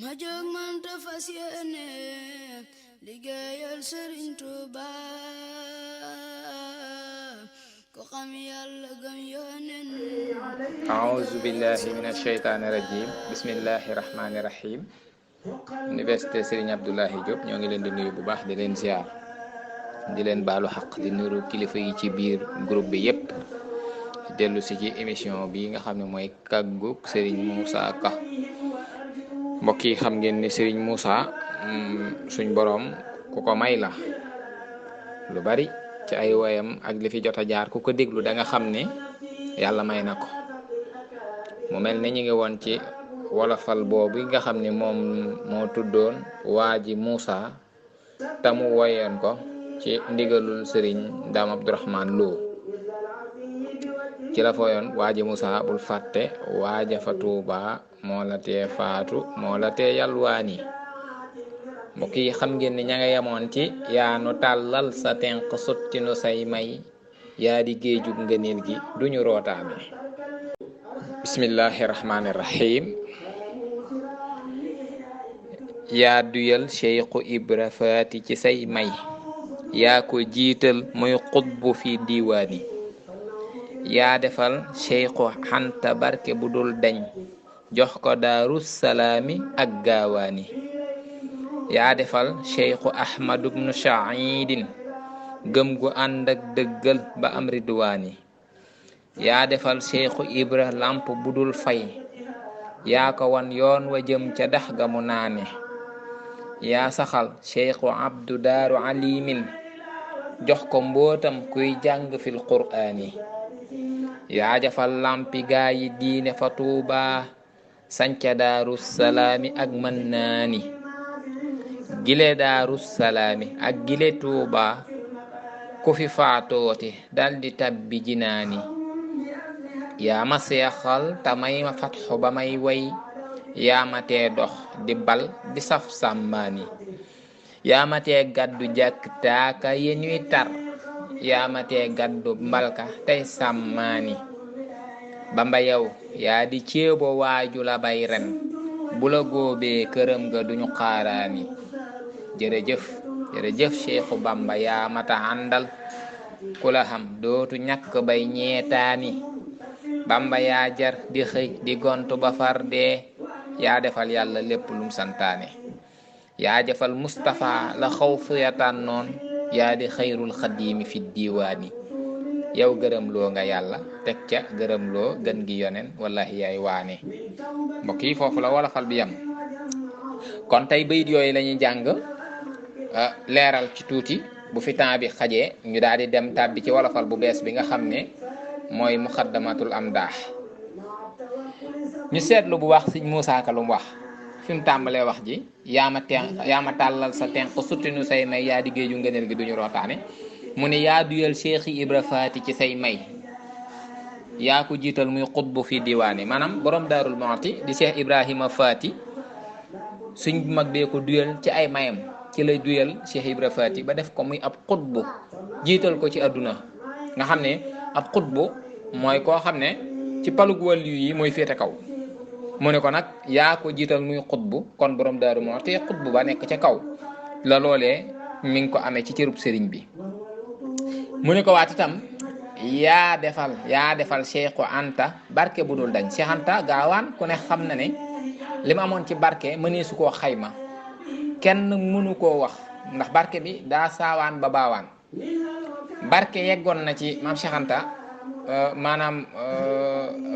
ma jóg man ta fas yéene liggéeyal Sëriñ Tuuba ko xam Yàlla gëm yónneen أعوذ بالله من الشيطان الرجيم بسم الله الرحمن الرحيم Université Serigne Abdoulaye Diop ñoo ngi leen di nuyu bu baax di leen ziar di leen baalu xaq di nuru kilifa yi ci biir groupe bi yépp dellu si ci émission bi nga xam ne mooy kàggug Serigne Moussa Ka mbokk yi xam ngeen ni Serigne Moussa suñ boroom ku ko may la lu bari ci ay woyam ak li fi jot a jaar ku ko déglu da nga xam ne yàlla may na ko mu mel ne ñu ngi woon ci wolofal boobu nga xam ne moom moo tuddoon waaji Moussa tamu woyoon ko ci ndigalul Serigne Dame Abdourahmane Lo ci la fooyoon waaji Moussa bul fàtte waaja fa Tuuba moo la tee faatu moo la tee yalwaani mbokk yi xam ngeen ni ña nga yemoon ci yaanu tàllal sa tenq sottinu say may yaa di géejug ngëneel gi duñu rootaame bismillahi rahmani rahim yaa duyal Cheikhu Ibra Faati ci say may yaa ko jiital muy xutbu fi diiwaani yaa defal Cheikhu Anta barke bu dul dañ jox ko Daaru Salaami ak Gaawaani yaa defal Cheikhu Ahmadu bnu Saidin gëm gu ànd ak dëggal ba am ridwaani yaa defal Cheikhu Ibra lamp bu dul fay yaa ko wan yoon wa jëm ca dex ga mu naane yaa saxal Cheikhu Abdu Daaru Alimin jox ko mbootam kuy jàng fil qur'aani yaa jafal lampi gaa yi diine fa Tuuba sanca Daaru Salaami ak Mannaani gile Daaru Salaami ak gile Tuuba ku fi faatooti daldi tabbi jinaani yaa ma seexal ta may ma fatxu ba may way yaa ma tee dox di bal di saf sàmmaani yaa ma tee gàddu jàkk taaka ye ñuy tar yaa ma tee gàddu mbalka tey sàmmaani Bamba yow yaa di ceebo waaju la bay ren bu la góobee këram ga duñu xaaraani jërëjëf jërëjëf Cheikhu Bamba yaa mata àndal ku la xam dootu ñàkk bay ñeetaani Bamba yaa jar di xëy di gontu ba far dee yaa defal yàlla lépp lum santaane yaa jëfal Mustafa la xaw fuya tànnoon yaa di xayrul xadiimi fi diiwaani yow gërëm loo nga yàlla teg ca gërëm loo gën gi yonen wallahi yaay waane mbokk yi foofu la wolofal bi yam kon tey bayit yooyu lañuy jàng leeral ci tuuti bu fi temps bi xajee ñu daal di dem tàbbi ci wolofal bu bees bi nga xam ne mooy muxaddamatul amdaax ñu seetlu bu wax Sëñ Moussa Ka lu mu wax fi mu tàmbalee wax ji yaa ma tàllal sa tenq suttinu say may yaa di géeju ngëneel gi duñu rootaane mu ne yaa duyal Cheikhi Ibra Faati ci say may yaa ko jiital muy xutbu fi diwaani maanaam borom Daarul Muxti di Cheikh Ibrahima Faati suñ mag bee ko duyal ci ay mayam ci lay duyal Cheikh Ibra Faati ba def ko muy ab xutbu jiital ko ci àdduna nga xam ne ab xutbu mooy koo xam ne ci palug wàllu yi mooy féete kaw mu ne ko nag yaa ko jiital muy xutbu kon borom Daaru Muxti xutbu ba nekk ca kaw la loolee mi ngi ko amee ci cërub sëriñ bi mu ne ko waat itam yaa defal Cheikhu Anta barke bu dul dañ Cheikh Anta gaawaan ku ne xam na ne li ma amoon ci barke mënee su koo xayma kenn mënu koo wax ndax barke bi daa saawaan ba baawaan barke yeggoon na ci maam Cheikh Anta maanaam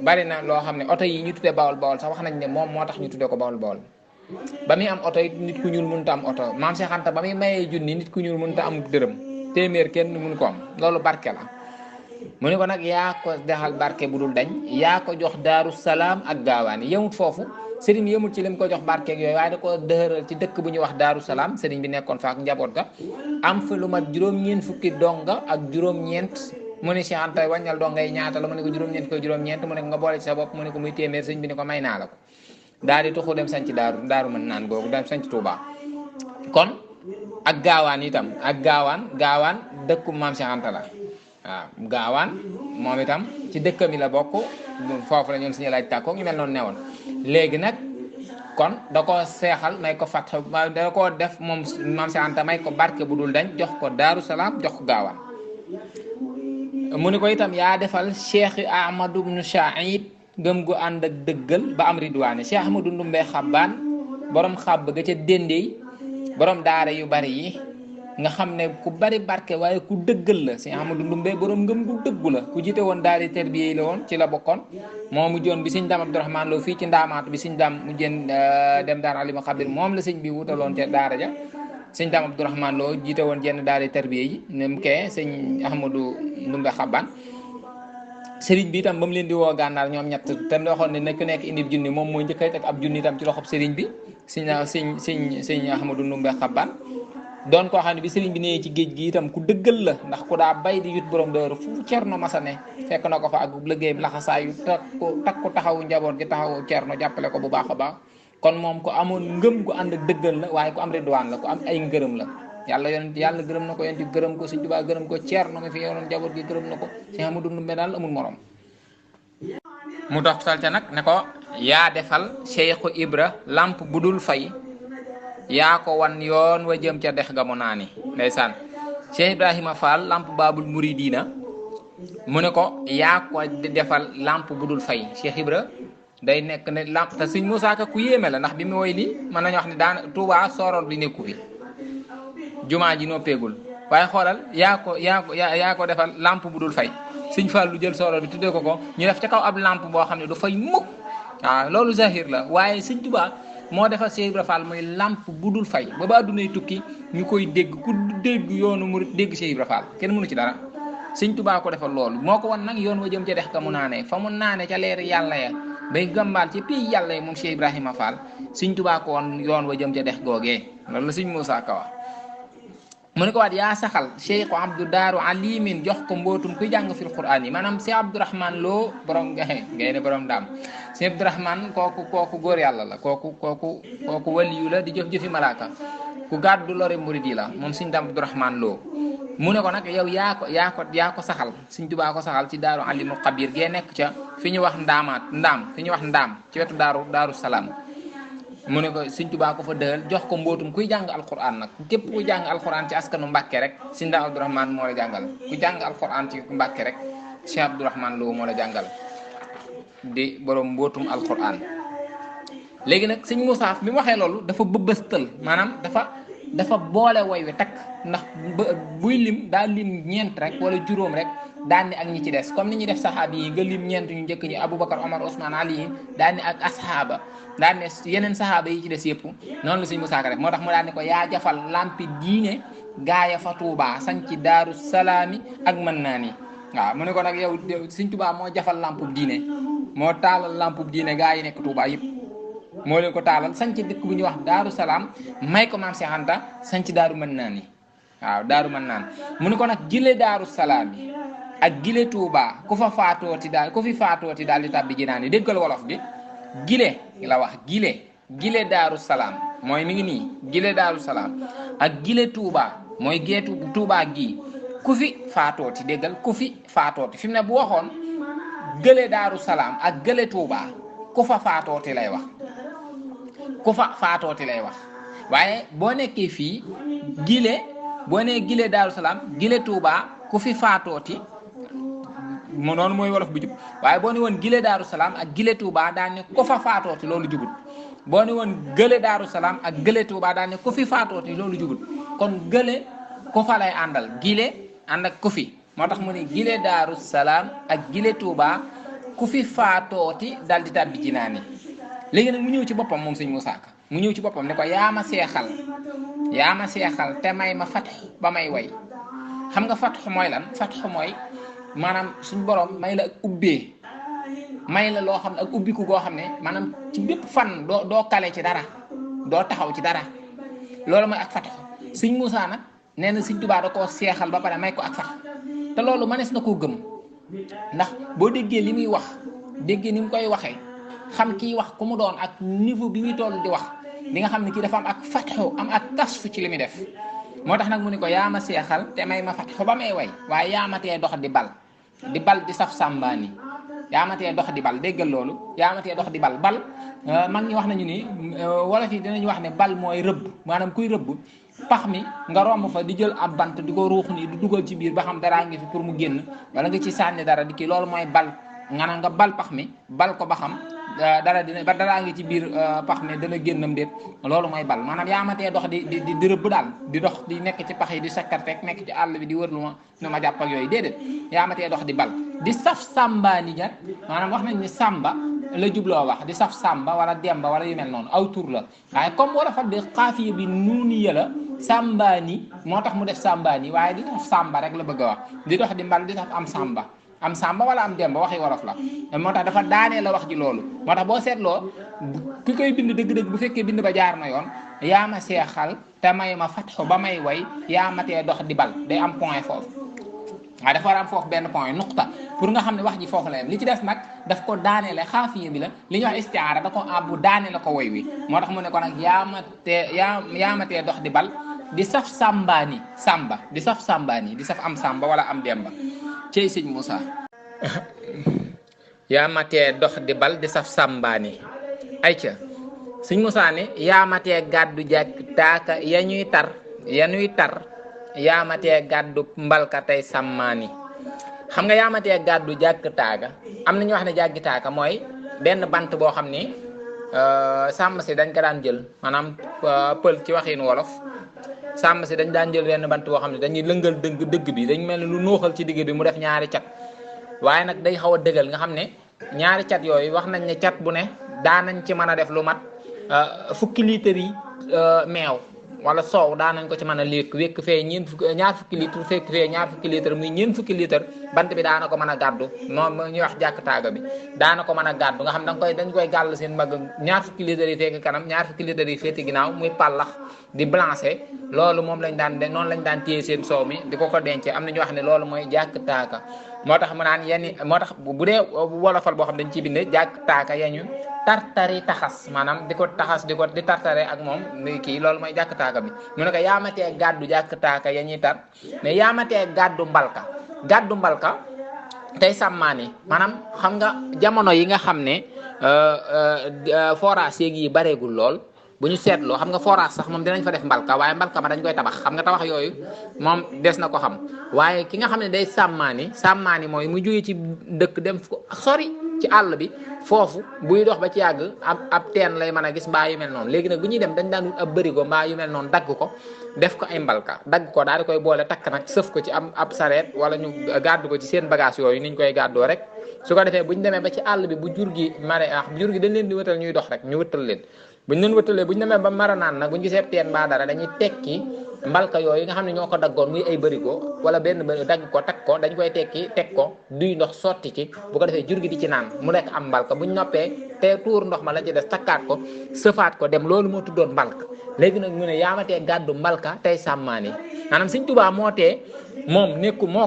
bari na loo xam ne oto yi ñu tuddee bawol bawol sax wax nañ ne moom moo tax ñu tuddee ko bawol bawol ba muy am oto yi nit ku ñuul mënut a am oto maam Cheikh Anta ba muy mayee junni nit ku ñuul mënut a am dërëm téeméer kenn mënu ko am loolu barke la mu ne ko nag yaa ko dexal barke bu dul dañ yaa ko jox Daaru Salaam ak Gaawaani yemut foofu sëriñ bi yemut ci lim ko jox barkeeg yooyu waaye da ko dëhëral ci dëkk bu ñuy wax Daaru Salaam sëriñ bi nekkoon fa ak njaboot ga am fa lu mat juróom-ñeent fukki donga ak juróom-ñeent mu ne Cheikh Anta wàññal donga yi ñaata la mu ne ko juróom-ñeent ko juróom-ñeent mu ne ko nga boole ci sa bopp mu ne ko muy téeméer sëriñ bi ne ko may naa la ko daal di tuxu dem sanc daaru mën naan googu dem sanc Touba kon ak Gaawaan itam ak gaawaan dëkku maam Cheikh Anta la waaw gaawaan moom itam ci dëkkam yi la bokk foofu la ñoon suñu laaj tàkkoog ñu mel noonu newoon léegi nag kon da ko seexal may ko fatxu da ko def moom maam Cheikh Anta may ko barke bu dul dañ jox ko Daaru Salaam jox ko gaawaan mu ne ko itam yaa defal Cheikh Ahmadou ibnu Saïd gëm gu ànd ak dëggal ba am ridwaane Cheikh Ahmadou Ndumbe Xabbaan borom xàbb ga ca déndéy borom daara yu bari yi nga xam ne ku bari barke waaye ku dëggal la Cheikh Ahmadou Ndumbe borom ngëm gu dëggu la ku jiite woon daari terbiye yi la woon ci la bokkoon moo mu joon bi sëñ Dame Abdourahmane Lo fii ci ndaamaatu bi sëñ Dame mu jën dem daan alima xabir moom la sëñ bi wutaloon ca daara ja sëñ Dame Abdourahmane Lo jiite woon jenn daari terbiye yi nem kee sëñ Ahmadou Ndumbe Xabbaan sëriñ bi itam ba mu leen di woo gànnaar ñoom ñett te waxoon ne nekk indi junni moom mooy njëkk a teg ab junni itam ci loxob sëriñ bi sëñ Ahmadou Ndumbe Xabbaan doon koo xam ne bi sëriñ bi nee ci géej gi itam ku dëggal la ndax ku daa bay di yut borom dëru fu cerno masane fekk na ko fa ak liggéey laxasaayu takku taxawu njaboot gi taxawu cerno jàppale ko bu baax a baax kon moom ko amoon ngëm gu ànd ak dëggal la waaye ku am ridwaan la ku am ay ngërëm la yàlla gërëm na ko yonent gërëm ko Sëñ Tuubaa gërëm ko cerno mi fi yoroon njaboot gi gërëm na ko Cheikh Ahmadou Ndumbe daal amul morom mu dox sal ca nag ne ko yaa defal Cheikhu Ibra lamp bu dul fay yaa ko wan yoon wa jëm ca dex ga mu naani ndeysaan Cheikh Ibrahima Fall lamp baabul muridina mu ne ko yaa ko defal lamp bu dul fay Cheikh Ibra day nekk ne lamp te Sëñ Musaa Ka ku yéeme la ndax bi mu woy lii mën nañu wax ne daan Tuubaa sooroon bi nekku fi jumaa ji noppeegul waaye xoolal yaa ko defal lamp bu dul fay Sëñ Fall lu jël sooroon bi tuddee ko ñu def ca kaw ab lamp boo xam ne du fay mukk waaw loolu zahir la waaye Sëñ Tuubaa moo defal Cheikh Ibra Fall muy lamp bu dul fay ba ba addunay tukki ñu koy dégg ku dégg yoonu murit dégg Cheikh Ibra Fall kenn mënu ci dara Sëñ Tuubaa ko defal loolu moo ko wan nag yoon wa jëm ca dex ka mu naanee fa mu naane ca leer yàlla ya bay gàmbaal ci pii yàlla ya moom Cheikh Ibrahima Fall Sëñ Tuubaa ko wan yoon wa jëm ca dex googee loolu la Sëñ Muusaa Ka wax mu ne ko waat yaa saxal Cheikh Abdou Daaru Alimin jox ko mbootum kuy jàng fil Qur'aan yi maanaam Cheikh Abdourahmane Lo borom ngay ne borom daam Cheikh Abdourahmane kooku góor yàlla la kooku waliyu la di jëf-jëfi malaaka ku gàddu lori murid yi la moom Sëñ Dame Abdourahmane Lo mu ne ko nag yow yaa ko saxal Sëñ Tuubaa ko saxal ci daaru alimul xabir gee nekk ca fi ñu wax ndaam ci wetu daaru salaam mu ne ko Sëñ Tuubaa ko fa dëgal jox ko mbootum kuy jàng alquran nag képp kuy jàng alquran ci askanu Mbàkke rek Sëñ Dame Abdourahmane moo la jàngal ku jàng alquran ci Mbàkke rek Cheikh Abdourahmane Lo moo la jàngal di borom mbootum alquran léegi nag Sëñ Muusaa bi mu waxee loolu dafa bëbëstal maanaam dafa boole woy wi takk ndax buy lim daa lim ñeent rek wala juróom rek daan ni ak ñi ci des comme ni ñuy def saxaaba yi nga lim ñeent ñu njëkk ñi Aboubacar Omar Ousmane Ali yi daan ni ak asxaaba daan ne yeneen saxaaba yi ci des yëpp noonu la Sëñ Muusaa Ka def moo tax mu daan ne ko yaa jafal lampi diine gaaya fa Tuubaa sañ ci Daaru Salaami ak mën naa ni waaw mu ne ko nag yow Sëñ Tuubaa moo jafal lampub diine moo taalal lampub diine gaa yi nekk Tuubaa yëpp moo leen ko taalal sañ ci dëkk bu ñuy wax Daaru Salaam may ko maam Cheikh Anta sañ ci Daaru mën naa ni waaw Daaru mën naan mu ne ko nag gile Daaru Salaam yi ak gile Tuubaa ku fi faatooti daal di tàbbi jinaan yi déggal wolof bi gile la wax gile Daaru Salaam mooy mi ngi nii gile Daaru Salaam ak gile Tuubaa mooy geetu Tuubaa gii ku fi faatooti déggal ku fi faatooti fi mu ne bu waxoon gële Daaru Salaam ak gële Tuubaa ku fa faatooti lay wax waaye boo nekkee fii boo nee gile Daaru Salaam gile Tuubaa ku fi faatooti mu noonu mooy wolof bu jub waaye boo ne woon gile Daaru Salaam ak gile Tuubaa daan ne ku fa faatooti loolu jubut boo ne woon gële Daaru Salaam ak gële Tuubaa daan ne ku fi faatooti loolu jubut kon gële ku fa lay àndal gile ànd ak ku fi moo tax mu ne gile Daaru Salaam ak gile Tuubaa ku fi faatooti dal di tàbbi jinaan yi léegi nag mu ñëw ci boppam moom Sëñ Muusaa Ka mu ñëw ci boppam ne ko yaa ma seexal te may ma fatx ba may way xam nga fatx mooy lan fatx mooy maanaam suñ borom may la ak ubbee may la loo xam ne ak ubbiku goo xam ne maanaam ci bépp fan doo kale ci dara doo taxaw ci dara loolu mooy ak fatx Sëñ Muusaa nag nee na Sëñ Tuubaa da koo seexal ba pare may ko ak fatx te loolu mënees na koo gëm ndax boo déggee li muy wax déggee ni mu koy waxee xam kii wax ku mu doon ak niveau bi muy toll di wax li nga xam ne kii dafa am ak fatxu am ak kasfu ci li muy def moo tax nag mu ne ko yaa ma seexal te may ma fatxu ba may way waaye yaa ma tee dox di bal di saf sàmbaani yaa ma tee dox di bal déggal loolu yaa ma tee dox di bal mag ñi wax nañu ni wolof yi dinañu wax ne bal mooy rëbb maanaam kuy rëbb pax mi nga romb fa di jël ab bant di ko ruux nii di dugal ci biir ba xam daraa ngi fi pour mu génn wala nga ci sànni dara di kii loolu mooy bal nga naan nga bal pax mi bal ko ba xam daraa ngi ci biir pax mi dana génnam déet loolu mooy bal maanaam yaa ma tee dox di rëbb daal di dox di nekk ci pax yi di sakkar rek nekk ci àll bi di wër lu ma jàpp ak yooyu déedéet yaa ma tee dox di bal di saf sàmbaani ja maanaam wax nañ ni sàmba la jubloo wax di saf sàmba wala demba wala yu mel noonu aw tur la waaye comme wala fat bi xaafiya bi nuuni ya la sàmbaani moo tax mu def sàmbaani waaye di saf sàmba rek la bëgg a wax di dox di mbal di saf am sàmba wala am demba waxi wolof la moo tax dafa daanee la wax ji loolu moo tax boo seetloo ki koy bind dëgg-dëgg bu fekkee bind ba jaar na yoon yaa ma seexal te may ma fatxu ba may way yaa ma tee dox di bal day am point foofu waaye dafa war a am foofu benn point nuqta pour nga xam ne wax ji foofu la yem li ci des nag daf ko daaneele xaafiya bi la li ñuy wax istiaara da ko abbu daane la ko woy wi moo tax mu ne ko nag yaa ma tee dox di bal di saf sàmbaani sàmba di saf sàmbaani di saf am sàmba wala am demba cey sëñ Moussa yaa ma tee dox di bal di saf sàmbaani ayca sëñ Moussa ne yaa ma tee gàddu jàkk taaka yañuy tar yaa ma tee gàddu mbalka tey sàmmaani xam nga yaa ma tee gàddu jàkk taaga am na ñu wax ne jàggi taaka mooy benn bant boo xam ni sàmm si dañ ko daan jël maanaam pël ci waxin wolof sàmm si dañ daan jël benn bant boo xam ne dañuy lëngal dëgg bi dañ mel ni lu nuuxal ci digg bi mu def ñaari cat waaye nag day xaw a dëggal nga xam ne ñaari cat yooyu wax nañ ne cat bu ne daanañ ci mën a def lu mat fukki litre yi meew wala soow daanañ ko ci mën a wékk fee ñaar fukki litre fekk fee ñaar fukki litre muy ñeent fukki litre bant bi daana ko mën a gàddu noonu ñuy wax jàkk taaga bi daana ko mën a gàddu nga xam dañ koy gàll seen mbagg ñaar fukki litre yi fekk kanam ñaar fukki litre yi féeti ginnaaw muy pàllax di blanché loolu moom lañ daan de noonu lañ daan téye seen soow mi di ko dencee am na ñu wax ne loolu mooy jàkk taaga moo tax mu naan moo tax bu dee wolofal boo xam dañ ciy binde jàkk taaga yañu tartari taxas maanaam di ko taxas di tartare ak moom muy kii loolu mooy jàkk taaka bi mu ne ko yaamatee gàddu jàkk taaka ya ñuy tar mais yaamatee gàddu mbalka tey sàmmaani maanaam xam nga jamono yi nga xam ne forage yi bareegul lool bu ñu seetloo xam nga forage sax moom dinañ fa def mbalka waaye mbalka ma dañ koy tabax xam nga tabax yooyu moom des na ko xam waaye ki nga xam ne day sàmmaani mooy mu jógee ci dëkk dem sori ci àll bi foofu buy dox ba ci yàgg ab teen lay mën a gis mbaa yu mel noonu léegi nag bu ñuy dem dañ daan wut ab bërigo mbaa yu mel noonu dagg ko def ko ay mbalka dagg ko daal di koy boole takk nag sëf ko ci ab sareet wala ñu gàddu ko ci seen bagage yooyu niñ koy gàddoo rek su ko defee bu ñu demee ba ci àll bi bu jur gi dañ leen di wëtal ñuy dox rek ñu wëtal leen buñ leen wëtalee bu ñu demee ba mara naan nag bu ñu gisee teen mbaa dara dañuy tekki mbalka yooyu nga xam ne ñoo ko daggoon muy ay bërigo wala benn dagg ko takk ko dañ koy tekki teg ko duy ndox sotti ci bu ko defee jur gi di ci naan mu nekk am mbalka buñ noppee te tuur ndox ma la ci des takkaat ko sëfaat ko dem loolu moo tuddoon mbalka léegi nag mu ne yaamatee gàddu mbalka tey sàmmaani maanaam Sëñ Tuubaa moo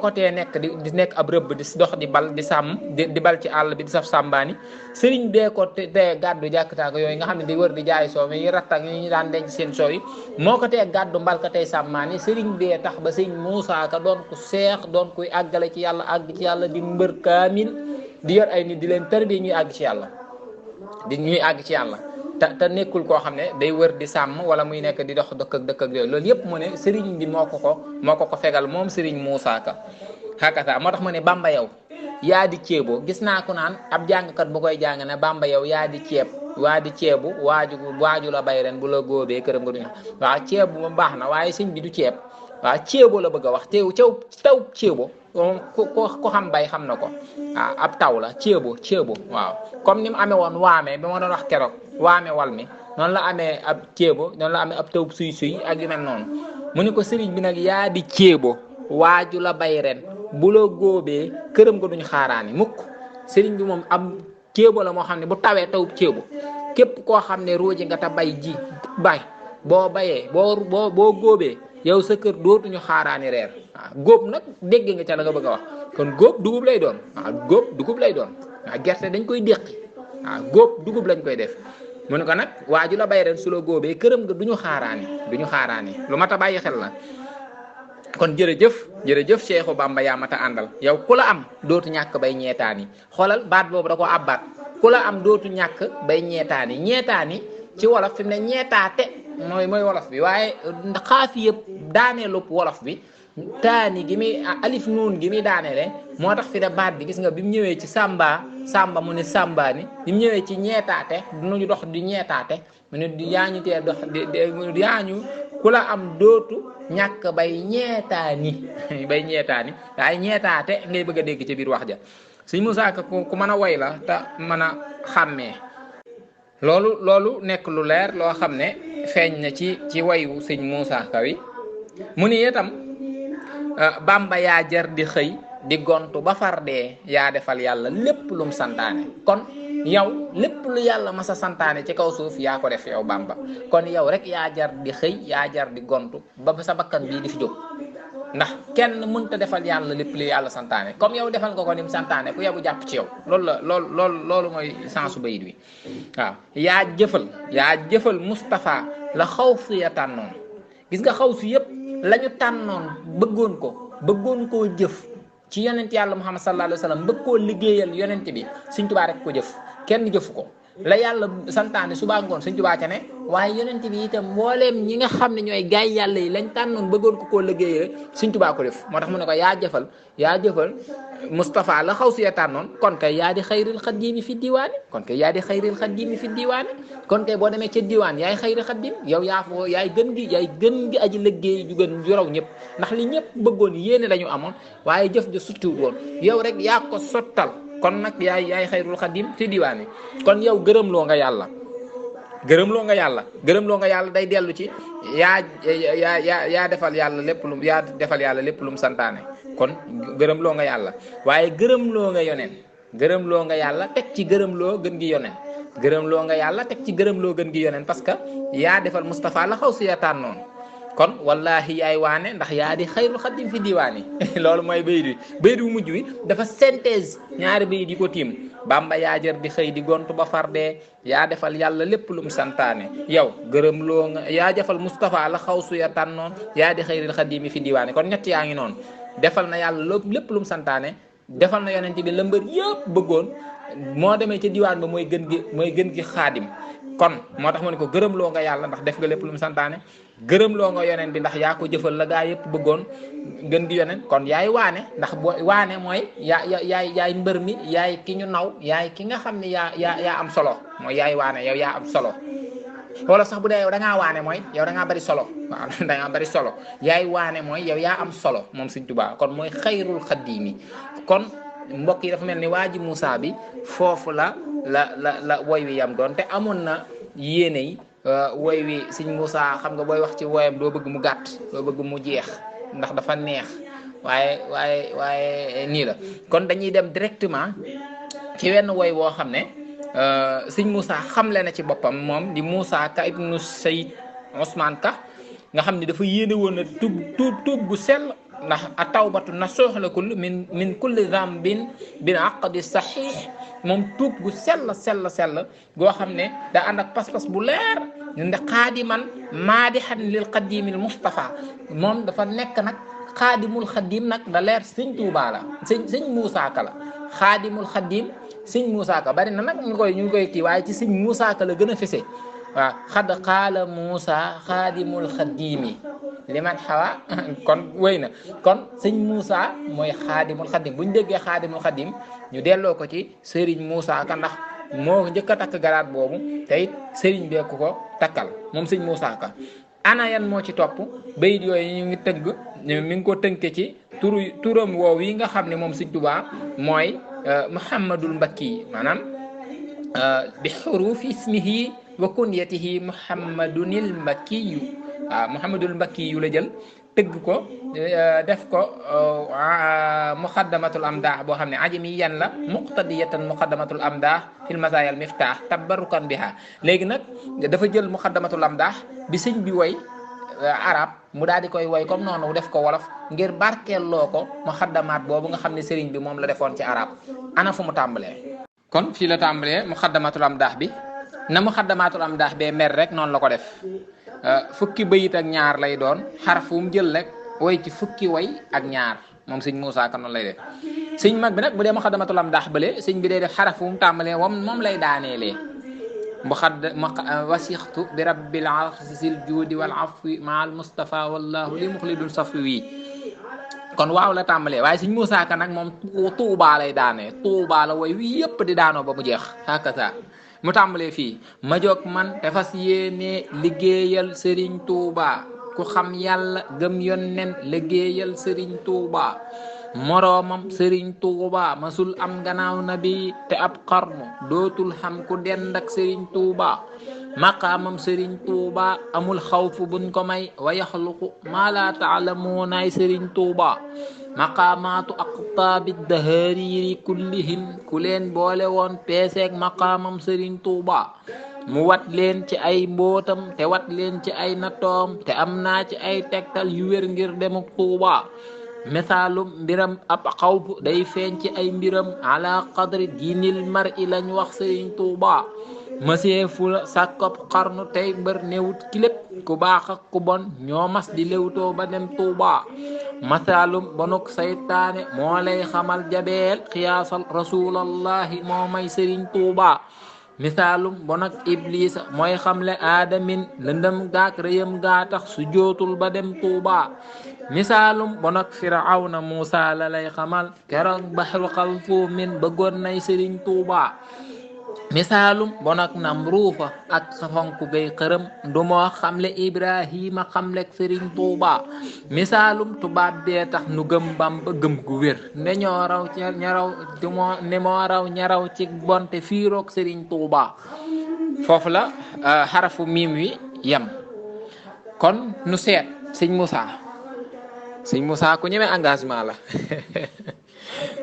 ko tee nekk di nekk ab rëbb di dox di bal di sàmm di bal ci àll bi di saf sàmbaani sëriñ bee ko te gàddu jàkkataako yooyu nga xam ne di wër di jaay soow mi yi rattak yi ñu daan denc seen soow yi moo ko tee gàddu mbalka tey sàmmaani sëriñ bee tax ba sëñ Muusaa Ka doon ku seex doon kuy àggale ci yàlla àgg ci yàlla di mbër kaamil di yor ay nit di leen tarbiya ñuy àgg ci yàlla te nekkul koo xam ne day wër di sàmm wala muy nekk di dox dëkk ak yooyu loolu yëpp mu ne sëriñ bi moo ko fegal moom sëriñ Muusaa Ka xakata moo tax mu ne Bamba yow yaa di ceebo gis naa ko naan ab jàngkat bu koy jàng ne Bamba yow yaa di ceeb waa di ceebu waaju la bay ren bu la góobee këram nga duñu waaw ceebu moom baax na waaye sëñ bi du ceeb waaw ceebo la bëgg a wax taw ceebo ko xam bay xam na ko waaw ab taw la ceebo waaw comme ni mu amee woon waame ba ma doon wax keroog waame wal mi noonu la amee ab ceebo noonu la amee ab taw suy ak yu mel noonu mu ne ko sëriñ bi nag yaa di ceebo waaju la bay ren bu la góobee këram nga duñ xaaraani mukk sëriñ bi moom am ceebo la moo xam ne bu tawee taw ceebo képp koo xam ne ruuji nga ta bay boo bayee boo góobee yow sa kër dootuñu xaaraani reer waaw góob nag dégg nga ca la nga bëgg a wax kon góob dugub lay doon waaw gerte dañ koy déqi waaw góob dugub lañ koy def mu ne ko nag waaju la bay ren su la góobee këram nga duñu xaaraani lu mat a bàyyi xel la kon jërëjëf jërëjëf Cheikhu Bamba yaa mata àndal yow ku la am dootu ñàkk bay ñeetaani xoolal baat boobu da ko abbaat ku la am dootu ñàkk bay ñeetaani ñeetaani ci wolof fi mu ne ñeetaate mooy wolof bi waaye xaafi yëpp daaneelu wolof bi taani gi muy alif nuun gi muy daaneele moo tax fi ne baat bi gis nga bi mu ñëwee ci samba mu ne sambaani bi mu ñëwee ci ñeetaate duñu dox di ñeetaate mu ne yaañu tee dox yaañu ku la am dootu ñàkk bay ñeetaani waaye ñeetaate ngay bëgg a dégg ci biir wax ja Sëñ Moussa Ka ku mën a woy la te mën a xàmmee loolu nekk lu leer loo xam ne feeñ na ci wayu Sëñ Moussa Ka wi mu ni itam Bamba yaa jar di xëy di gontu ba far dee yaa defal yàlla lépp lum santaane kon yow lépp lu yàlla masa santaane ci kaw suuf yaa ko def yow Bamba kon yow rek yaa jar di xëy yaa jar di gontu ba sa bakkan bii di fi jóg ndax kenn mënta defal yàlla lépp lu yàlla santaane comme yow defal nga ko nim santaane ku yebu jàpp ci yow loolu mooy sensu bayit wi waaw yaa jëfal Moustapha la xaw si ya tànnoon gis nga xaw si yëpp lañu tànnoon bëggoon koo jëf ci yonent yàlla Muhammad sallallahu alayhi wa sallam bëgg koo liggéeyal yonent bi Sëñ Tuubaa rek ko jëf kenn jëfu ko la yàlla santaane suba ngoon Sëñ Tuubaa ca ne waaye yonent bi itam mbooleem ñi nga xam ne ñooy gaay yàlla yi lañ tànnoon bëggoon ko koo liggéeyal Sëñ Tuubaa ko def moo tax mu ne ko yaa jëfal Moustapha la xaw si ya tànnoon kon kay yaa di xayril xaddiimi fi diwaani kon kay boo demee ca diwaan yaay xayril xaddiim yow yaay gën gi aji liggéey ju gën ju raw ñëpp ndax li ñëpp bëggoon yéene lañu amoon waaye jëf ja suttiwul woon yow rek yaa ko sottal kon nag yaay xayrul xaddiim fi diwaani kon yow gërëmloo nga yàlla day dellu ci yaa defal yàlla lépp lum santaane kon gërëmloo nga yàlla waaye gërëmloo nga yoneen gërëmloo nga yàlla teg ci gërëmloo gën gi yoneen gërëmloo nga yàlla teg ci gërëmloo gën gi yoneen parce que yaa defal Moustapha la xaw si ya tànnoon kon wallahi yaay waane ndax yaa di xayrul xaddim fi diwaani loolu mooy bayit bu mujj wi dafa synthèse ñaari bayit yi ko tiim Bamba yaa jër di xëy di gontu ba fardee yaa defal yàlla lépp lum santaane yow gërëmloo nga yaa defal Moustapha la xaw su ya tànnoon yaa di xayrul xaddim fi diwaani kon ñett yaa ngi noonu defal na yàlla lépp lum santaane defal na yonent bi la mbër yëpp bëggoon moo demee ca diwaan ba mooy gën gi xaadim kon moo tax mu ne ko gërëmloo nga yàlla ndax def nga lépp lu mu santaane gërëmloo nga yonent bi ndax yaa ko jëfal la gaa yëpp bëggoon gën gi yonent kon yaay waane ndax waane mooy yaay mbër mi yaay ki ñu naw yaay ki nga xam ne yaa am solo mooy yaay waane yow yaa am solo wala sax bu dee yow da ngaa waane mooy yow da ngaa bari solo waaw da ngaa bari solo yaay waane mooy yow yaa am solo moom Sëñ Tuubaa kon mooy xayrul xaddiimi kon mbokk yi dafa mel ni waa ji Moussa bi foofu la woy wi yam doon te amoon na yéene yi woy wi Sëñ Moussa xam nga booy wax ci woyam doo bëgg mu gàtt doo bëgg mu jeex ndax dafa neex waaye nii la kon dañuy dem directement ci wenn woy woo xam ne Sëñ Moussa xamle na ci boppam moom di Moussa Ka ibnu Sayyid Ousmane Ka nga xam ne dafa yéene woon na tuub gu sell ndax a tawbatu nasuux la kull min kulli dambin bil aqdi saxiix moom tuub gu sell goo xam ne da ànd ak pas-pas bu leer ndax xaadiman maadixan lil qadimil Mustafa moom dafa nekk nag xaadimul xadim nag da leer Sëñ Tuubaa la sëñ Moussa Ka la xaadimul xadim Sëñ Moussa Ka bari na nag ñu ngi koy kii waaye ci Sëñ Moussa Ka la gën a fese waaw xad qaala Moussa xaadimul xadimi liman xawa kon wéy na kon Sëñ Moussa mooy xaadimul xadim bu ñu déggee xaadimul xadim ñu delloo ko ci Serigne Moussa Ka ndax moo njëkk a takk garaat boobu te it Serigne beeku ko takkal moom Sëñ Moussa Ka ana yan moo ci topp bayit yooyu ñu ngi mi ngi ko tënke ci turam woow yi nga xam ne moom Sëñ Tuubaa mooy Muhammadul Mbakki maanaam bi xurufi ismihi wa kunyatihi Muhammadunil Mbakkiyu waaw Muhammadul Mbakkiyu la jël tëgg ko def ko muqaddamatul amdah boo xam ne ajami yan la muqtadiyatan muqaddamatul amdah fil masayal miftah tabarukan biha léegi nag dafa jël muqaddamatul amdah bi sëñ bi woy arab mu daal di koy woy comme noonu def ko wolof ngir barkeeloo ko muqaddamaat boobu nga xam ne sëriñ bi moom la defoon ci arab ana fu mu tàmbalee kon fii la tàmbalee muqaddamatul amdah bi na muqaddamatul amdah bee mer rek noonu la ko def fukki bayit ak ñaar lay doon xaraf wu mu jël rek way ci fukki way ak ñaar moom sëñ Moussa Ka noonu lay def sëñ mag bi nag bu dee Muxaddamatul Amdaax bële sëñ bi day def xaraf wu mu tàmbalee moom lay daaneelee wasixtu bi rabbil arsil juudi wal afwi ma al mustafa wallahu li muxlidun safi wii kon waaw la tàmbalee waaye sëñ Moussa Ka nag moom tuubaa lay daanee tuubaa la way wi yëpp di daanoo ba mu jeex hakasa mu tàmbalee fii ma jóg man te fas yéene liggéeyal Serigne Touba ku xam yàlla gëm yonnen liggéeyal Serigne Touba moroomam Serigne Touba masul am gannaaw nabi te ab xarnu dootul xam ku dend ak Serigne Touba maqaamam Serigne Touba amul xawfu buñ ko may wa yaxluqu maa laa taalamuunaay Serigne Touba maqaamaatu aqtaabi dahariri kullihim ku leen boole woon peeseeg maqaamam Serigne Touba mu wat leen ci ay mbootam te wat leen ci ay nattoom te am naa ci ay tegtal yu wér ngir demuk Touba misaalum mbiram ab xawfu day feeñ ci ay mbiram ala qadri diinil mar i lañ wax Serigne Touba masee fu la sàkkop xarnu tey mbër newut kilép ku baax ak ku bon ñoo mas di lewtoo ba dem Touba masaalum bonuk saytaane moo lay xamal jabeel xiyaasal rasulallahi moo may Serigne Touba misaalum bonak iblisa mooy xamle aadamin lëndëm gaak rëyam gaa tax su jootul ba dem Touba misaalum bonak firawna Muusa la lay xamal keroog baxru xalfuumin bëggoon nay Serigne Touba misaalum bonak Namruufa ak xafanku gay xërëm du moo xamle Ibrahima xamlek Serigne Touba misaalum tubaab bee tax nu gëm Bamba gëm gu wér ne ñoo raw ci moo raw ñaraw ci bonte fiiroog Serigne Touba foofu la xarafu miim wi yem kon nu seet sëñ Moussa ku ñeme engagement la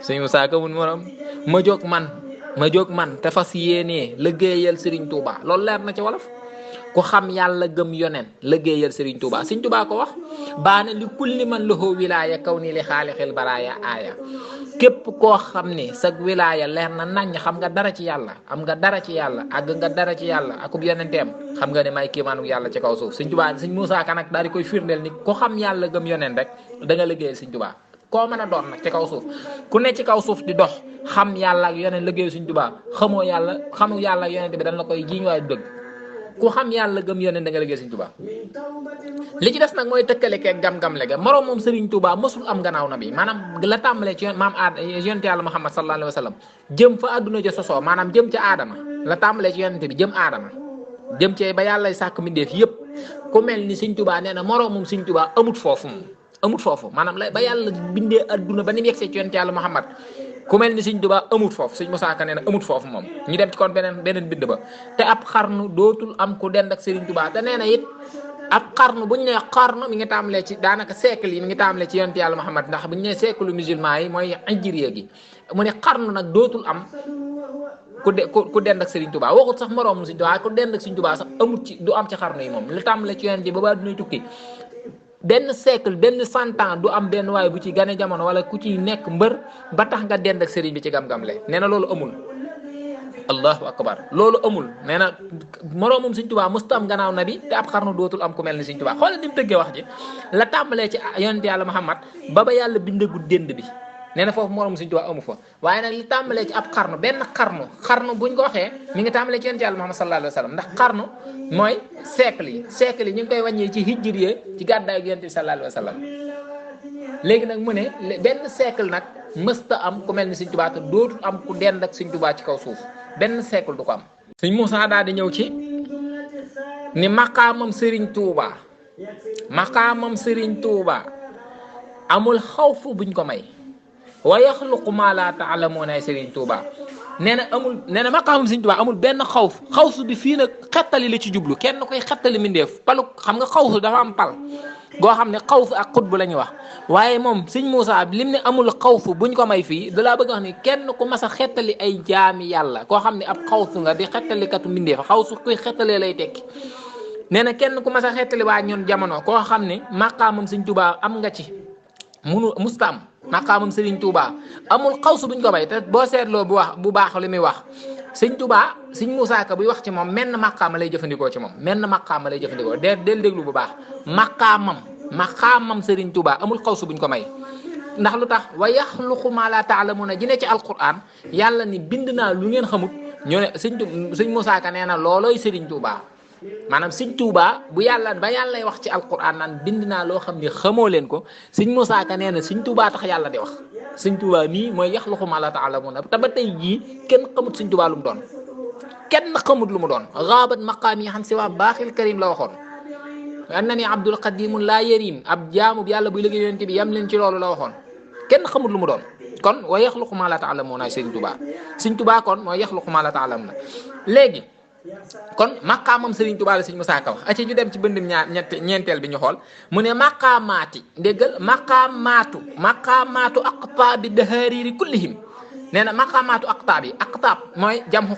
sëñ Moussa ko mun morom ma jóg man te fas yéenee liggéeyal Serigne Touba loolu leer na ci wolof ku xam yàlla gëm yonen liggéeyal Serigne Touba Serigne Touba ko wax baana li kulli man lahu wilaaya kaw nii li xaalixil baraaya aaya képp koo xam ne sag wilaaya leer na naññ xam nga dara ci yàlla am nga dara ci yàlla àgg nga dara ci yàlla akub yonenteem xam nga ne may kiimaanu yàlla ci kaw suuf Serigne Touba Serigne Moussa Ka nag daal di koy firndeel ni ku xam yàlla gëm yonen rek da nga liggéeyal Serigne Touba koo mën a doon nag ci kaw suuf ku ne ci kaw suuf di dox xam yàlla ak yoneen liggéey Serigne Touba xamu yàlla ak yonent bi dañ la koy jiiñ waaye dëgg ku xam yàlla gëm yoneen da nga liggéey Serigne Touba li ci des nag mooy tëkkale keeg gam-gam le ga moroom moom Serigne Touba mosul am gannaaw na bi maanaam la tàmbalee ci maam yonent yàlla Muhammad sallallahu alayhi wa sallam jëm fa àdduna ja sosoo maanaam jëm ca aadama la tàmbalee ci yonent bi jëm aadama jëm ci ba yàlla sàkk mbindeef yëpp ku mel ni Serigne Touba nee na moroom moom Serigne Touba amut foofu maanaam la ba yàlla bindee adduna ba ni mu yegsee ci yonent yàlla Muhammad ku mel ni Serigne Touba amut foofu Serigne Moussa Ka nee na amut foofu moom ñu dem ci kon beneen bind ba te ab xarnu dootul am ku dend ak Serigne Touba te nee na it ab xarnu bu ñu nee xarnu mi ngi tàmbalee ci daanaka siècle yi mi ngi tàmbalee ci yonent yàlla Muhammad ndax bu ñu nee siècle musulman yi mooy hijriya gi mu ne xarnu nag dootul am ku dend ak Serigne Touba waxut sax moroom Serigne Touba ku dend ak Serigne Touba sax amut ci du am ci xarnu yi moom li tàmbalee ci yonent yi ba ba dunay tukki benn siècle benn 100 ans du am benn waay bu ci gane jamono wala ku ci nekk mbër ba tax nga dend ak Serigne bi ci gam-gam le nee na loolu amul allahu akbar loolu amul nee na moroomum Serigne Touba musta am gannaaw nabi te ab xarnu dootul am ku mel ni Serigne Touba xoolal ni mu tëggee wax ji la tàmbalee ci yonent yàlla Muhammad ba yàlla bindegu dend bi nee na foofu moroom Serigne Touba amu fa waaye nag li tàmbalee ci ab xarnu benn xarnu buñ ko waxee mi ngi tàmbalee ci yonent yàlla Muhammad sallallahu alayhi wa sallam ndax xarnu mooy siècle yi ñu ngi koy wàññee ci hijriye ci gàddaay ak yonent bi sallallahu alayhi wa sallam léegi nag mu ne benn siècle nag mësta am ku mel ni Serigne Touba te dootul am ku dend ak Serigne Touba ci kaw suuf benn siècle du ko am Serigne Moussa daal di ñëw ci ni maqaamam Serigne Touba amul xawfu buñ ko may wa yaxluqu ma la taalamuuna Serigne Touba nee na maqaamam Serigne Touba amul benn xawfu bi fii nag xettali la ci jublu kenn koy xettali mindeef palu xam nga xawfu dafa am pal goo xam ne xawfu ak xutbu la ñuy wax waaye moom Serigne Moussa lim ne amul xawfu buñ ko may fii dalaa bëgg wax ni kenn ku mas a xettali ay jaami yàlla koo xam ne ab xawfu nga di xettalikatu mindeef xawsu kuy xettalee lay tekki nee na kenn ku mas a xettali waa ñun jamono koo xam ne maqaamam Serigne Touba am nga ci mustam maqaamam Serigne Touba amul xawsu buñ ko may te boo seetloo bu baax li muy wax Serigne Touba Serigne Moussa Ka buy wax ci moom menn maqaama lay jëfandikoo ci moom menn maqaama lay jëfandikoo del déglu bu baax maqaamam maqaamam Serigne Touba amul xawsu buñ ko may ndax lu tax wa yaxluqu ma la ta'lamuna ji ne ci alquran yàlla ni bind naa lu ngeen xamut ñu ne sëñ Moussa Ka nee na loolooy Serigne Touba maanaam sëñ Touba bu yàlla ba yàllay wax ci alquran naan bind naa loo xam ne xamoo leen ko sëñ Moussa Ka nee na sëñ Touba tax yàlla di wax sëñ Touba mii mooy yaxluqu ma la ta'lamuna te ba tey jii kenn xamut sëñ Touba lu mu doon kenn xamut lu mu doon gaabat maqaami xan si waa baaxil karim la waxoon annani abdul qadimun laa yarim ab jaamu yàlla buy liggéey yonent bi yam leen ci loolu la waxoon kenn xamut lu mu doon kon wa yaxluqu ma la ta'lamuna sëñ Touba kon mooy yaxluqu ma la ta'lamuna léegi kon maqaamam Serigne Touba la sëñ Moussa Ka wax aci ñu dem ci bëndum ñeenteel bi ñu xool mu ne maqaamaati déggal maqaamaatu aqtaabi dahariri kullihim nee na maqaamaatu aqtaab mooy jamxu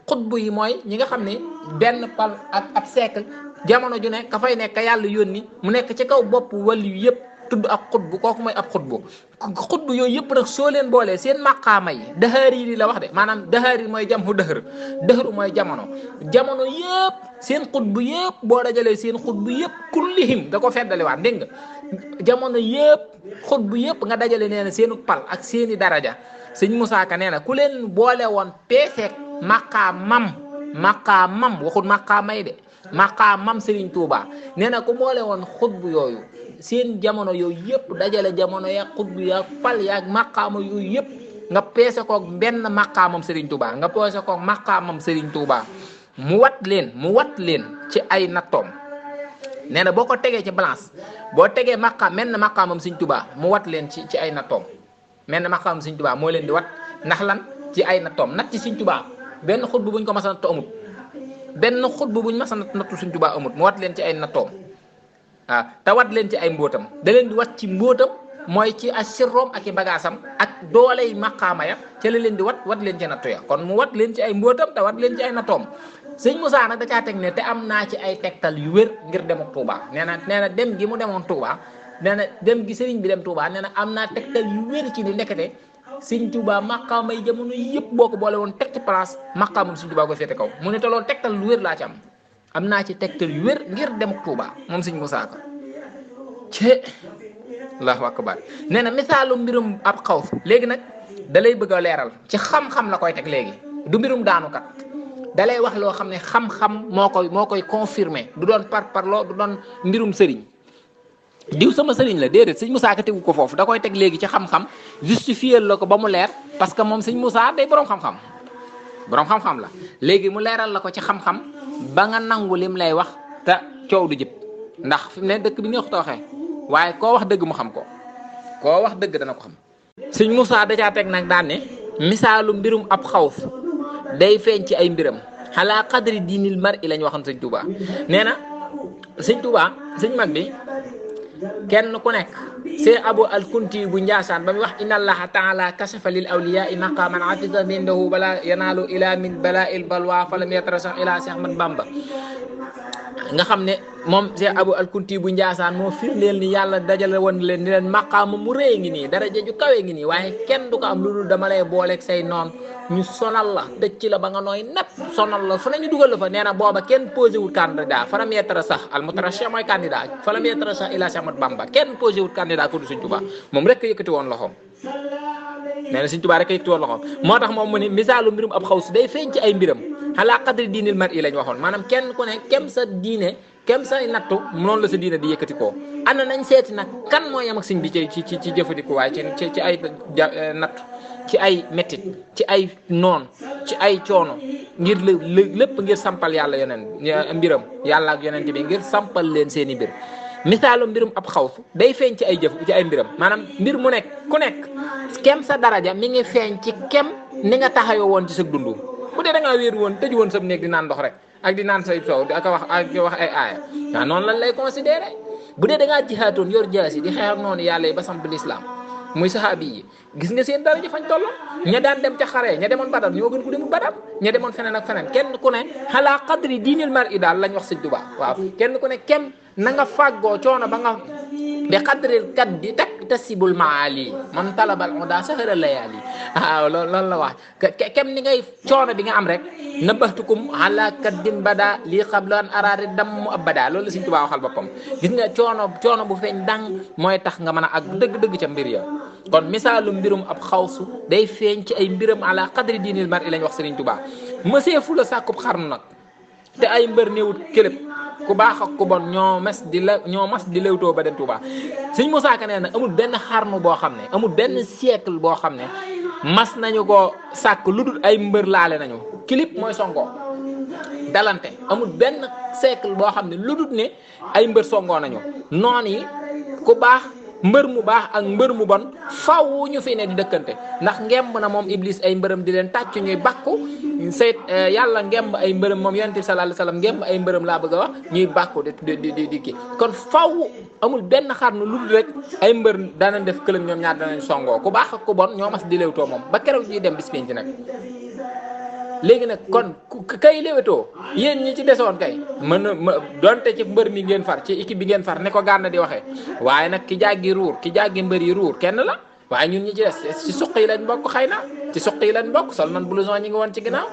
xutbu yi mooy ñi nga xam ne benn pal ak ab siècle jamono ju ne ka fay nekk yàlla yónni mu nekk ci kaw bopp wàll yu yëpp tudd ab xutbu kooku mooy ab xutbu yooyu yëpp nag soo leen boolee seen maqaama yi dahaari la wax de maanaam dahaari mooy jamxu dëhër mooy jamono yëpp seen xutbu yëpp boo dajalee seen xutbu yëpp kullihim da ko feddaliwaat dégg nga jamono yëpp xutbu yëpp nga dajale nee na seenu pal ak seeni daraja sëñ Moussa Ka nee na ku leen boole woon peeseek maqaamam waxut maqaamay de maqaamam Serigne Touba nee na ku boole woon xutbu yooyu seen jamono yooyu yëpp dajale jamono ya xutbu ya pal ya maqaama yooyu yëpp nga peese koog benn maqaamam Serigne Touba nga peese koog maqaamam Serigne Touba mu wat leen ci ay nattoom nee na boo ko tegee ci balance boo tegee menn maqaamam Serigne Touba mu wat leen ci ay nattoom menn maqaamam Serigne Touba moo leen di wat ndax lan ci ay nattoom nat ci Serigne Touba benn xutbu buñ ko mas a natt amut benn xutbu buñ mas a nattu Serigne Touba amut mu wat leen ci ay nattoom waaw te wat leen ci ay mbóotam da leen di wat ci mbóotam mooy ci asirroom ak i bagaasam ak dooley maqaama ya ca la leen di wat leen ci nattu ya kon mu wat leen ci ay mbóotam te wat leen ci ay nattoom sëñ Moussa nag da caa teg ne te am naa ci ay tegtal yu wér ngir dem ak Touba nee na dem gi mu demoon Touba nee na dem gi sëriñ bi dem Touba nee na am naa tegtal yu wér ci ni ndekete sëñ Touba maqaama yi jamono yëpp boo ko boole woon teg ci place maqaamam sëñ Touba ko féete kaw mu ne te loolu tegtal lu wér laa ci am naa ci tegtal yu wér ngir dem ak Touba moom sëñ Moussa Ka ci Allahu akbar nee na misaalu mbirum ab xaws léegi nag da lay bëgg a leeral ci xam-xam la koy teg léegi du mbirum daanukat da lay wax loo xam ne xam-xam moo koy confirmer du doon parloo du doon mbirum sëriñ diw sama sëriñ la déedéet sëñ Moussa Ka tegu ko foofu da koy teg léegi ci xam-xam justifier la ko ba mu leer parce que moom sëñ Moussa day boroom xam-xam la léegi mu leeral la ko ci xam-xam ba nga nangu lim lay wax te coow du jëpp ndax fi mu ne dëkk bi neexut a waxee waaye koo wax dëgg mu xam ko koo wax dëgg dana ko xam sëñ Moussa da caa teg nag daan ne misaalu mbirum ab xaws day feeñ ci ay mbiram xalaa qadri diinil mar i lañ waxoon sëñ Touba nee na sëñ Touba sëñ mag bi kenn ku nekk see Abu al-Kunti bu Njaasaan ba muy wax inna allaha taala kashafa lil awliyaa maqaman atiza mindahu bala yanaalu ila min bala'il balwa falam yatarasa ila Cheikh Ahmad Bamba nga xam ne moom Cheikh Abu al-Kunti bu Njaasaan moo firndeel ni yàlla dajale woon leen ni leen maqaama mu rëy ngi nii daraja ju kawe ngi nii waaye kenn du ko am lu dul dama lay booleeg say noon ñu sonal la dëcc la ba nga nooy nepp sonal la fu nañu dugal la fa nee na booba kenn posé wul candidat falam yettara sax almutarashih mooy candidat falam yettara sax ila Cheikh Ahmad Bamba kenn posé wul candidat ku du Sëñ Tuubaa moom rek yëkkati woon loxoom nee na Sëñ Tuubaa rek yëkkati woon loxoom moo tax moom mu ne misaalu mbirum ab xaws day feeñ ci ay mbiram xalaa qadri diinil mar i lañ waxoon maanaam kenn ku ne kem sa diine kem say nattu noonu la sa diine di yëkkati koo ana nañ seeti nag kan moo yem ak sëñ bi ci jëfandiku waaye ci ay nattu ci ay métit ci ay noon ci ay coono ngir lépp ngir sampal yàlla mbiram yàlla ak yonent bi ngir sampal leen seeni mbir misaalu mbirum ab xaws day feeñ ci ay mbiram maanaam mbir mu nekk ku nekk kem sa daraja mi ngi feeñ ci kem ni nga taxawoo woon ci sa dund bu dee da ngaa wéeru woon tëju woon sa néeg di naan ndox rek ak di naan say soow ak wax ay aaya waaw noonu lan lay considéré bu dee da ngaa jihaatoon yor jaasi di xeex ak noonu yàlla yi ba samp lislaam muy saxaabi yi gis nga seen daraja fañ toll ña daan dem ca xare ña demoon Badar ñoo gën ku demul Badar ña demoon feneen ak feneen kenn ku ne xalaa qadri diinil mar i daal lañ wax Sëñ Tuubaa waaw kenn ku ne kem na nga fàggoo coono ba nga bi qadril kat di tak yahtasibul maali man talabal uda sahara layali waaw loolu la wax kem ni ngay coono bi nga am rek nabahtukum ala kaddin bada lii qabla an araari dam mu abada loolu la Sëriñ Tuubaa waxal boppam gis nga coono bu feeñ dang mooy tax nga mën a àgg dëgg-dëgg ca mbir ya kon misaalu mbirum ab xawsu day feeñ ci ay mbiram ala qadri diinil mar'i lañ wax Sëriñ Tuubaa mësee fu la sàkkub xarnu nag te ay mbër néewut këlëb ku baax ak ku bon ñoo mas di lewtoo ba dem Touba Sëñ Moussa Ka nee na amul benn xarnu boo xam ne amul benn siècle boo xam ne mas nañu ko sàkk lu dul ay mbër laale nañu clip mooy songoo dalante amul benn siècle boo xam ne lu dul ne ay mbër songoo nañu noon yi ku baax mbër mu baax ak mbër mu bon faw ñu fi ne di dëkkante ndax ngemb na moom Iblis ay mbërëm di leen tàcc ñuy bakku sayt yàlla ngemb ay mbërëm moom yonent bi sallallahu alayhi wasallam ngemb ay mbërëm laa bëgg a wax ñuy bakku di kii kon faw amul benn xarnu lu dul rek ay mbër danañ def këlëm ñoom ñaar danañ songoo ku baax ak ku bon ñoo mas di léewtoo moom ba keroog ñuy dem bis penc nag léegi nag kon kay léwétoo yéen ñi ci desoon kay mën na donte ci mbër mi ngeen far ci équipe bi ngeen far ne ko Gana di waxee waaye nag ki jàggi mbër yi ruur kenn la waaye ñun ñi ci des ci suq yi lañ bokk xëy na ci suq yi lañ bokk sol man blouson ñi ngi woon ci ginnaaw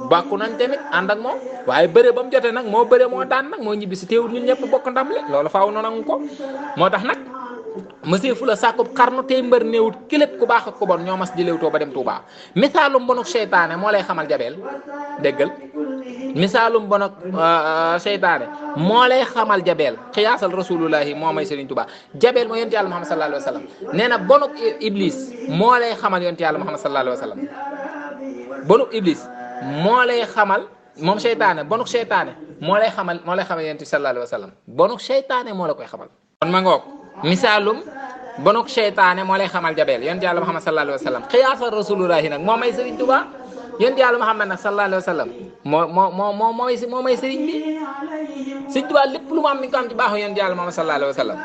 bàkku nañ tamit ànd ak moom waaye bëre ba mu jotee nag moo bëre moo daan nag moo ñibbi si teewul ñun ñëpp bokk ndam le loolu faaw na nangu ko moo tax nag monsieur fu la sàkkub xarnu tey mbër néewut kilép ku baax ak ku bon ñoo mas di léewtoo ba dem Touba misaalum bonuk seytaane moo lay xamal jabeel déggal misaalum bonuk seytaane moo lay xamal jabeel xiyaasal rasulullahi moo may Sëriñ Touba jabeel moo yonent yàlla Muhammad sallallahu alayhi wa sallam nee na bonuk iblis moo lay xamal yonent yàlla Muhammad sallallahu alayhi wa sallam bonuk iblis moo lay xamal moom seytaane bonuk seytaane moo lay xamal yonent sallallahu alayhi wa sallam bonuk seytaane moo la koy xamal kon ma ngoog misaalum bonuk seytaane moo lay xamal jabeel yonent yàlla Muhammad sallallahu alayhi wa sallam xiyaasal rasulullahi nag moo may Sëriñ Touba yonent yàlla Muhammad nag sallallahu alayhi wa sallam moo may sëriñ bi Sëriñ Touba lépp lu mu am mi ngi ko am ci baaxu yonent yàlla Muhammad sallallahu alayhi wa sallam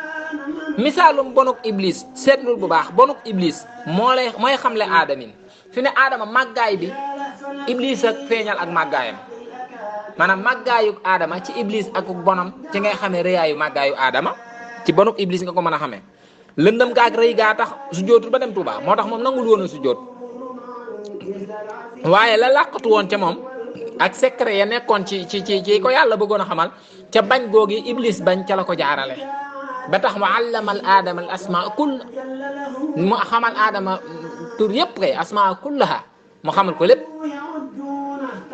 misaalum bonuk iblis seetlul bu baax bonuk iblis mooy xamle aadamin fi ne aadama màggaay bi iblis ak feeñal ak màggaayam maanaam màggaayu aadama ci iblis ak bonam ci ngay xamee rëyaayu màggaayu aadama ci bonuk iblis nga ko mën a xamee lëndëm gaag rëy gaa tax su jootul ba dem Touba moo tax moom nangul woon a su joot waaye la làqatu woon ca moom ak secret ya nekkoon ci ko yàlla bëggoon a xamal ca bañ googi iblis bañ ca la ko jaarale ba tax wa allama al aadama al asmaa kull mu xamal aadama tur yëpp kay asmaa kullaha mu xamal ko lépp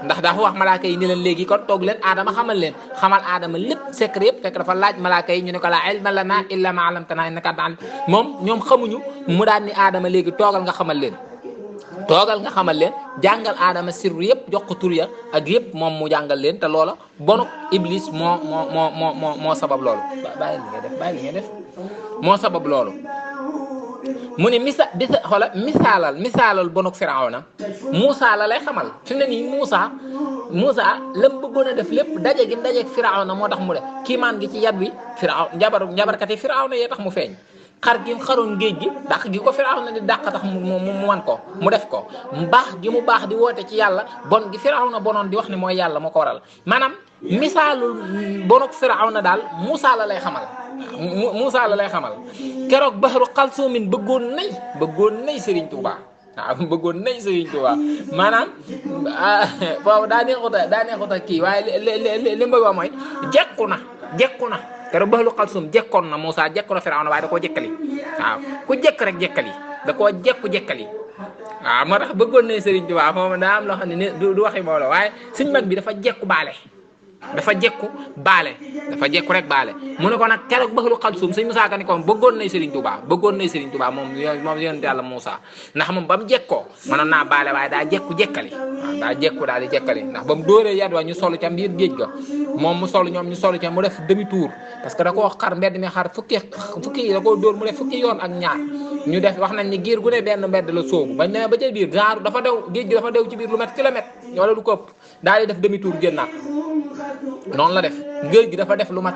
ndax dafa wax malaaka yi ni leen léegi kon toog leen aadama xamal aadama lépp secret yëpp fekk dafa laaj malaaka yi ñu ne ko laa ilma lanaa illaa maa allamtanaa innaka anta alim moom ñoom xamuñu mu daan ni aadama léegi toogal nga xamal leen jàngal aadama sirru yëpp jox ko tur ya ak yëpp moom mu jàngal leen te loola bonuk iblis moo sabab loolu bàyyi li ngay def moo sabab loolu mu ne misaalal bonuk Firawna Moussa la lay xamal fi mu ne nii Moussa lam bëggoon a def lépp daje gi dajeeg Firawna moo tax mu def kiimaan gi ci yat wi njabarkat yi Firawna yee tax mu feeñ xar gi xaroon géej gi dàq gi ko Firawna di dàq tax mu man ko mu def ko baax gi mu baax di woote ci yàlla bon gi Firawna bonoon di wax ne mooy yàlla moo ko waral maanaam misaalul bonuk Firawna daal Moussa la lay xamal keroog baxaru xalsumin bëggoon nay Serigne Touba waaw bëggoon nay Serigne Touba maanaam boobu daa neexuta kii waaye li mbëgg wax mooy jekku na keroog baxaru xalsum jekkoon na Moussa jekku na Firawna waaye da koo jekkali waaw ku jekk rek jekkali da koo jekkali waaw moo tax bëggoon nay Serigne Touba moom daa am loo xam ne du waxi moo la waaye suñ mag bi dafa jekku rek baale mu ne ko nag keroog baxalu xalsum sëñ Moussa Ka ni ko bëggoon nay Serigne Touba moom yonent yàlla Moussa ndax moom ba mu jekkoo mënoon naa baale waaye daa jekkali waaw daa jekku daal di jekkali ndax ba mu dóoree yat wa ñu solu ca biir géej ga moom mu solu ñoom ñu solu ca mu def demi tour parce que da koo xar mbedd mi xar fukki yi da koo dóor mu def fukki yoon ak ñaar ñu def wax nañ ni giir gu ne benn mbedd la soobu bañ ne ba ca biir genre dafa dew géej gi dafa dew ci biir lu mat kilomètre wala du ko ëpp daal di def demi tour génnaat noonu la def géej gi dafa def lu mat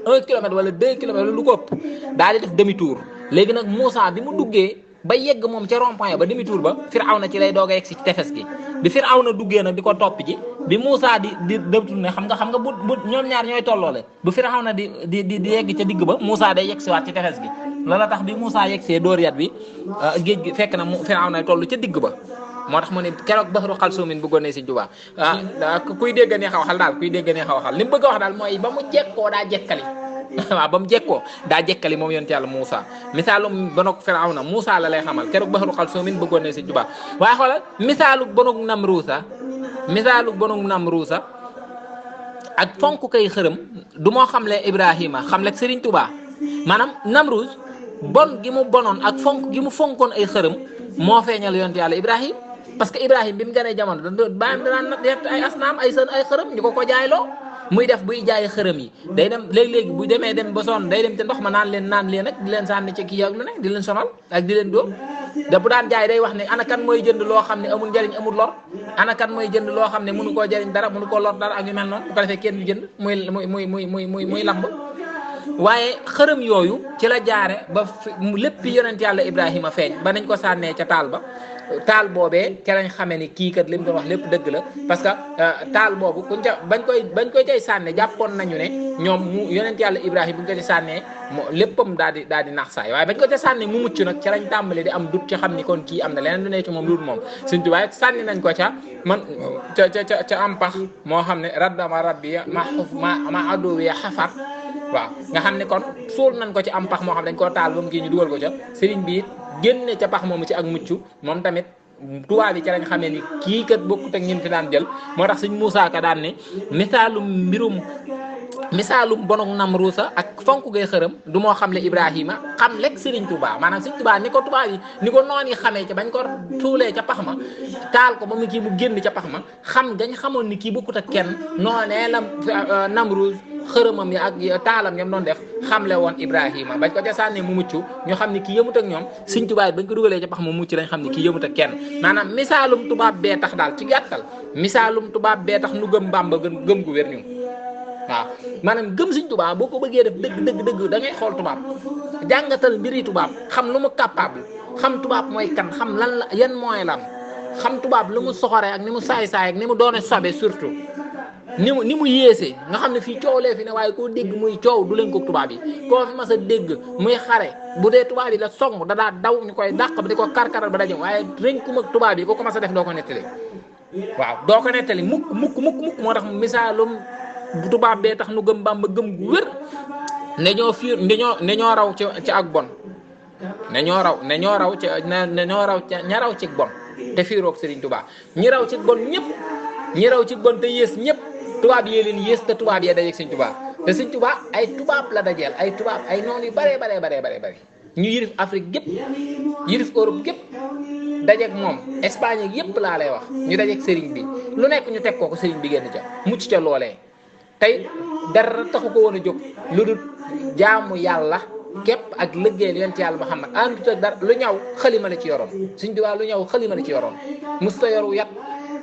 1 kilomètre wala 2 kilomètres lu ko ëpp daal di def demi tour léegi nag Moussa bi mu duggee ba yegg moom ca rond-point ba demi tour ba Firawna ci lay doog a yegg si ci tefes gi bi Firawna duggee nag di ko topp ji bi Moussa di dëbtu ne xam nga bu ñoom ñaar ñooy tolloole bu Firawna di yegg ca digg ba Moussa day yegg siwaat ci tefes gi loola tax bi Moussa yegg see dóor yat bi géej gi fekk na Firawna toll ca digg ba moo tax mu ne keroog baxaru xalsumin bëggoon ne Sëñ Tuubaa kuy dégg ne xaw xal daal kuy dégg ne xaw xal li mu bëgg a wax daal mooy ba mu jekkoo daa jekkali waaw ba mu jekkoo daa jekkali moom yonent yàlla Moussa misaalum bonok Firawna Moussa la lay xamal keroog baxaru xalsumin bëggoon ne Sëñ Tuubaa waaye xoolal misaalu bonok Namruusa ak fonk kay xërëm du moo xamle Ibrahima xamle Serigne Touba maanaam Namruus bon gi mu bonoon ak fonk gi mu fonkoon ay xërëm moo feeñal yonent yàlla Ibrahima parce que Ibrahima bi mu gënee jamono baayam danaan def ay asnaam ay xërëm ñu ko jaayloo muy def buy jaay xërëm yi day dem léegi-léegi bu dem ba sonn day dem te ndox ma naan leen ak di leen sànni ci kii ak lu ne di leen sonal ak di leen dóor da bu daan jaay day wax ne ana kan mooy jënd loo xam ne amul njëriñ amul lor ana kan mooy jënd loo xam ne mënu koo jëriñ dara mënu koo lor dara ak yu mel noonu bu ko defee kenn du jënd muy lamb waaye xërëm yooyu ci la jaare ba lépp yonent yàlla Ibrahima feeñ ba nañ ko sànnee ca taal boobee ca lañ xamee ni kii kat li mu doon wax lépp dëgg la parce que taal boobu bañ koy cay sànne jàppoon nañu ne ñoom mu yonent yàlla Ibrahima bu ñu ko ci sànnee léppam daal di nax saay waaye bañ ko ca sànne mu mucc nag ca lañ tàmbali di am dut ci xam ni kon kii am na leneen lu ne ci moom lu dul moom Sëñ Tuubaa sànni nañ ko ca am pax moo xam ne raddama rabbi ma adowi xafar waaw nga xam ne kon suul nañ ko ci am pax moo xam dañ koo taal ba mu kii ñu dugal ko ca sëriñ bi it génne ca pax moomu ci ak mucc moom tamit tubaab yi ca lañ xamee ni kii kat bokkut ak ñin fi daan jël moo tax Sëñ Moussa Ka daan ne misaalum bonok Namruusa ak fonk gay xërëm du moo xam le Ibrahima xam lekk Sëriñ Tuubaa maanaam Sëriñ Tuubaa ni ko tubaab yi ni ko noon yi xamee ca bañ ko tuulee ca pax ma taal ko ba mu kii mu génn ca pax ma xam gañ xamoon ni kii bokkut ak kenn noonee la Namruus xërëmam yi ak taalam ñoom doon def xamle woon Ibrahima bañ ko ca sànnee mu mucc ñu xam ni kii yëmut ak ñoom Sëriñ Tuubaa bañ ko dugalee ca pax mu mucc lañ xam ni kii yëmut ak kenn maanaam misaalum tubaab bee tax daal ci gàttal misaalum tubaab bee tax nu gëm Bàmba gëm gu wér ñun waaw maanaam gëm Sëñ Tuubaa boo ko bëggee def dëgg da ngay xool tubaab jàngatal mbiri tubaab xam lu mu capable xam tubaab mooy kan xam lan la yan mooy lan xam tubaab lu mu soxoree ak ni mu saay-saay ak ni mu doone sobe surtout ni mu yéesee nga xam ne fii coow lee fi ne waaye koo dégg muy coow du leen ko tubaab yi koo fi mas a dégg muy xare bu dee tubaab yi la song da daa daw ñu koy dàq ba di ko karkaral ba daje waaye rënkum ak tubaab yi ko commencé def doo ko nettali waaw doo ko nettali mukk moo tax misaalum tubaab bee tax nu gëm Bàmba gëm gu wér ne ñoo raw ci ak bon ne ñoo raw ña raw ci bon te fii roog Sëriñ Tuubaa ñi raw ci bon te yées ñëpp tubaab yee leen yées te tubaab yee dajeeg Sëriñ Tuubaa te Sëriñ Tuubaa ay tubaab la dajeel ay noonu yu bare ñu yirif Afrique gépp yirif Europe gépp dajeeg moom Espagne yépp laa lay wax ñu dajeeg sëriñ bi lu nekk ñu teg ko sëriñ bi génn ca mucc ca loolee tey dara taxu ko woon a jóg lu dul jaamu yàlla képp ak liggéeyal yonent yàlla Muhammad àndut ak dara lu ñaw xalima la ci yoroon Sëñ Tuubaa lu ñaw xalima la ci yoroon musta yor yat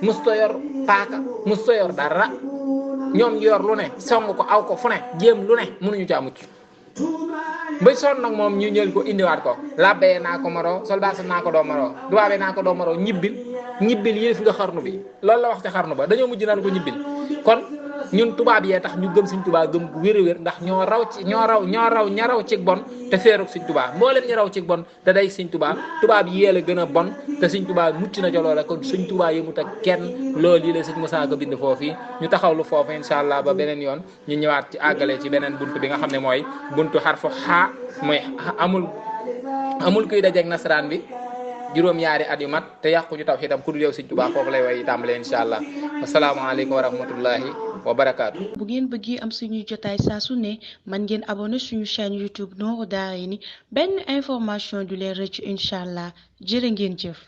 musta yor paaka musta yor dara ñoom ñu yor lu ne song ko aw ko fu ne jéem lu ne mënuñu caa mucc ba sonn nag moom ñu ñël ko indiwaat ko labbee naa ko maroo soldat naa ko doo maroo duwaabee naa ko doo maroo ñibbil yëf nga xarnu bi loolu la wax ci xarnu ba dañoo mujj naan ko ñibbil kon ñun tubaab yee tax ñu gëm Sëñ Tuubaa gëm gu wér ndax ñoo raw ci bon te feeruk Sëñ Tuubaa mboolem ñu raw ci bon te day Sëñ Tuubaa tubaab yee la gën a bon te Sëñ Tuubaa mucc na ca loola kon Sëñ Tuubaa yëmut ak kenn loolu yi la Sëñ Musaa Ka bind foofu ñu taxawlu foofu incha allah ba beneen yoon ñu ñëwaat ci àggale ci beneen buntu bi nga xam ne mooy buntu xarfu xaa mooy amul kuy dajeeg nasaraan bi juróom-ñaari at yu mat te yàqu ci tawhiidam ku dul yow Sëñ Tuubaa foofu lay way tàmbalee incha allah asalaamaaleykum wa rahmatullahi wa barakaatu. bu ngeen bëggee am suñuy jotaay saa su ne man ngeen abonné suñu chaîne YouTube Nourou Darayni benn information du leen rëcc incha allah jërë ngeen jëf.